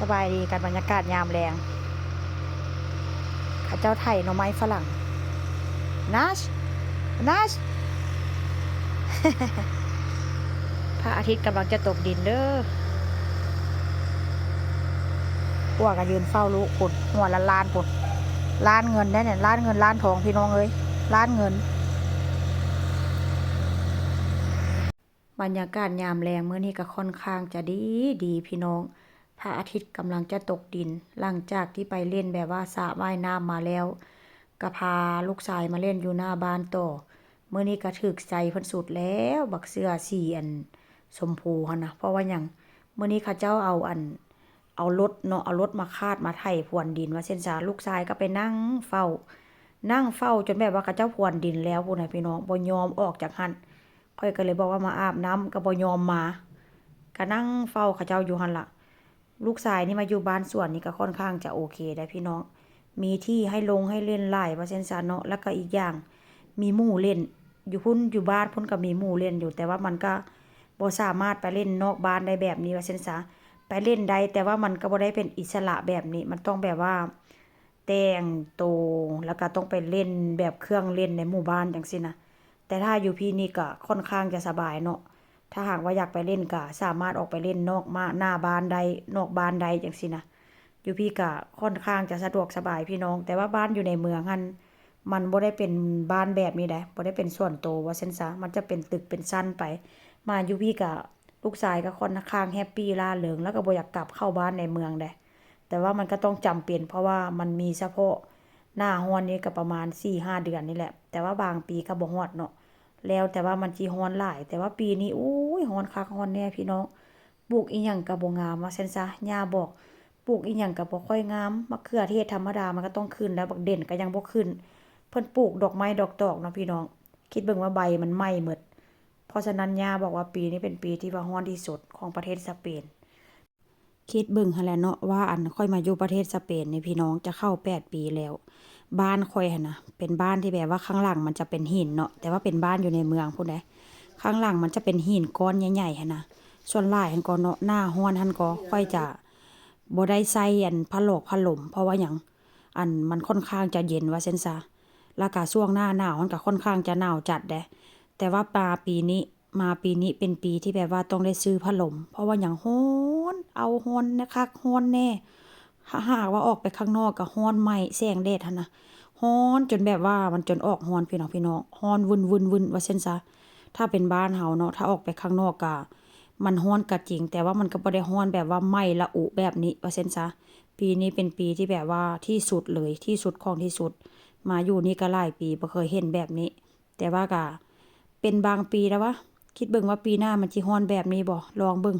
ສະບາຍດີກັນ ບັນຍາກາດຍາມແລງ ເຂົາເຈົ້າໄຖໜໍ່ໄມ້ຝຣັ່ງ ນັດ ນັດ ພະອາທິດກຳລັງຈະຕົກດິນເດີ້. ພວກກໍຢືນເຝົ້າລູກພຸ້ນ ຫົວລ້ານໆ ພຸ້ນ ລ້ານເງິນໄດ໋ນີ້ ລ້ານເງິນລ້ານທອງ ພີ່ນ້ອງເອີຍ ລ້ານເງິນ. ບັນຍາກາດຍາມແລງມື້ນີ້ກໍຄ່ອນຂ້າງຈະດີດີພີ່ນ້ອງ. ພະອາທິດກຳລັງຈະຕົກດິນ ຫຼັງຈາກທີ່ໄປຫຼິ້ນແບບວ່າສະວ່າຍນ້ຳມາແລ້ວ ກໍພາລູກຊາຍມາຫຼິ້ນຢູ່ໜ້າບ້ານຕໍ່. ມື້ນີ້ກໍຖືກໃຈເພິ່ນສຸດແລ້ວ ບັກເສື້ອສີອັນຊົມພູຫັ້ນນະ. ເພາະວ່າຫຍັງ? ມື້ນີ້ເຂົາເຈົ້າເອົາອັນ ເອົາລົດເນາະ ເອົາລົດມາຄາດມາໄຖພວນດິນວ່າຊັ້ນຊະ. ລູກຊາຍກໍໄປນັ່ງເຝົ້າ ນັ່ງເຝົ້າຈົນແບບວ່າເຂົາເຈົ້າພວນດິນແລ້ວພຸ້ນນະພີ່ນ້ອງ ບໍ່ຍອມອອກຈາກຫັ້ນ. ຂ້ອຍກໍເລີຍບອກວ່າມາອາບນ້ຳ ກໍບໍ່ຍອມມາ ກໍນັ່ງເຝົ້າເຂົາເຈົ້າຢູ່ຫັ້ນລະ. ລູກຊາຍນີ້ມາຢູ່ບ້ານສວນນີ້ກໍຄ່ອນຂ້າງຈະໂອເຄໄດ໋ພີ່ນ້ອງ ມີທີ່ໃຫ້ລົງໃຫ້ຫຼິ້ນຫຼາຍວ່າຊັ້ນຊະເນາະ. ແລ້ວກໍອີກຢ່າງມີໝູ່ຫຼິ້ນ ຢູ່ພຸ້ນ ຢູ່ບ້ານພຸ້ນກໍມີໝູ່ຫຼິ້ນຢູ່ ແຕ່ວ່າມັນກໍບໍ່ສາມາດໄປຫຼິ້ນນອກບ້ານໄດ້ແບບນີ້ວ່າຊັ້ນຊະ. ໄປຫຼິ້ນໄດ້ ແຕ່ວ່າມັນກໍບໍ່ໄດ້ເປັນອິດສະຫຼະແບບນີ້ ມັນຕ້ອງແບບວ່າ ແຕ່ງໂຕ ແລ້ວກໍຕ້ອງໄປຫຼິ້ນແບບເຄື່ອງຫຼິ້ນໃນໝູ່ບ້ານຈັ່ງຊີ້ນະ. ແຕ່ຖ້າຢູ່ພີ້ນີ້ກໍຄ່ອນຂ້າງຈະສະບາຍເນາະ ຖ້າຫາກວ່າຢາກໄປຫຼິ້ນກໍສາມາດອອກໄປຫຼິ້ນນອກມາ ໜ້າບ້ານໄດ້ ນອກບ້ານໄດ້ຈັ່ງຊີ້ນະ. ຢູ່ພີ້ກໍຄ່ອນຂ້າງຈະສະດວກສະບາຍພີ່ນ້ອງ ແຕ່ວ່າບ້ານຢູ່ໃນເມືອງຫັ້ນ ມັນບໍ່ໄດ້ເປັນບ້ານແບບນີ້ໃດ໋ ບໍ່ໄດ້ເປັນສ່ວນໂຕວ່າຊັ້ນຊະ ມັນຈະເປັນຕຶກເປັນຊັ້ນໄປ. ມາຢູ່ພີ້ກໍ ລູກຊາຍກໍຄ່ອນຂ້າງແຮບປີລ່າເລີງ ແລ້ວກໍບໍ່ຢາກກັບເຂົ້າບ້ານໃນເມືອງໃດ໋ ແຕ່ວ່າມັນກໍຕ້ອງຈຳເປັນ ເພາະວ່າມັນມີສະເພາະໜ້າຮ້ອນນີ້ກໍປະມານສີ່ຫ້າເດືອນນີ້ແຫຼະ ແຕ່ວ່າບາງປີກໍບໍ່ຮອດເນາະ ແລ້ວແຕ່ວ່າມັນຊິຮ້ອນຫຼາຍ. ແຕ່ວ່າປີນີ້ ໂອ້ຍ ຮ້ອນຄັກຮ້ອນແນ່ພີ່ນ້ອງ ປູກອີ່ຫຍັງກໍບໍ່ງາມວ່າຊັ້ນຊະ. ຍ່າບອກ ປູກອີ່ຫຍັງກໍບໍ່ຄ່ອຍງາມ ມະເຂືອເທດທຳມະດາມັນກໍຕ້ອງຂຶ້ນແລ້ວ ບັກເດັນກໍຍັງບໍ່ຂຶ້ນ. ເພິ່ນປູກດອກໄມ້ດອກຕອກເນາະພີ່ນ້ອງ ຄິດເບິ່ງວ່າໃບມັນໄໝ້ໝົດ. ເພາະສະນັ້ນ ຍ່າບອກວ່າປີນີ້ເປັນປີທີ່ວ່າຮ້ອນທີ່ສຸດຂອງປະເທດສະເປນ. ຄິດເບິ່ງຫັ້ນແຫຼະເນາະ ວ່າອັນຂ້ອຍມາຢູ່ປະເທດສະເປນນີ້ພີ່ນ້ອງ ຈະເຂົ້າແປດປີແລ້ວ. ບ້ານຂ້ອຍຫັ້ນນະ ເປັນບ້ານທີ່ແບບວ່າຂ້າງຫຼັງມັນຈະເປັນຫີນເນາະ ແຕ່ວ່າເປັນບ້ານຢູ່ໃນເມືອງພຸ້ນເດ້. ຂ້າງຫຼັງມັນຈະເປັນຫີນກ້ອນໃຫຍ່ໆຫັ້ນນະ. ສ່ວນຫຼາຍຫັ້ນກໍເນາະ ໜ້າຮ້ອນຫັ້ນກໍຂ້ອຍຈະບໍ່ໄດ້ໃຊ້ອັນຜ້າຫຼອກຜ້າຫຼົມ ເພາະວ່າຫຍັງ? ອັນ ມັນຄ່ອນຂ້າງຈະເຢັນວ່າຊັ້ນຊະ. ແລ້ວກະຊ່ວງໜ້າໜາວຫັ້ນກະຄ່ອນຂ້າງຈະໜາວຈັດເດ້. ແຕ່ວ່າມາປີນີ້ ມາປີນີ້ເປັນປີທີ່ແບບວ່າຕ້ອງໄດ້ຊື້ຜ້າຫຼົມ ເພາະວ່າຫຍັງ? ຮ້ອນ ເອົາ ຮ້ອນຄັກຮ້ອນແນ່. ຫາ ຫາກວ່າອອກໄປຂ້າງນອກກໍຮ້ອນໄໝ້ ແສງແດດຫັ້ນນະ ຮ້ອນຈົນແບບວ່າມັນຈົນອອກຮ້ອນ ພີ່ນ້ອງ ພີ່ນ້ອງ ຮ້ອນວຶ້ນໆໆ ວ່າຊັ້ນຊະ. ຖ້າເປັນບ້ານເຮົາເນາະ ຖ້າອອກໄປຂ້າງນອກກະ ມັນຮ້ອນກໍຈິງ ແຕ່ວ່າມັນກໍບໍ່ໄດ້ຮ້ອນແບບວ່າໄໝ້ລະອຸແບບນີ້ ວ່າຊັ້ນຊະ. ປີນີ້ເປັນປີທີ່ແບບວ່າທີ່ສຸດເລີຍ ທີ່ສຸດຂອງທີ່ສຸດ. ມາຢູ່ນີ້ກໍຫຼາຍປີ ບໍ່ເຄີຍເຫັນແບບນີ້ ແຕ່ວ່າກະເປັນບາງປີແລ້ວວະ. ຄິດເບິ່ງວ່າປີໜ້າມັນຊິຮ້ອນແບບນີ້ບໍ່? ລອງເບິ່ງ.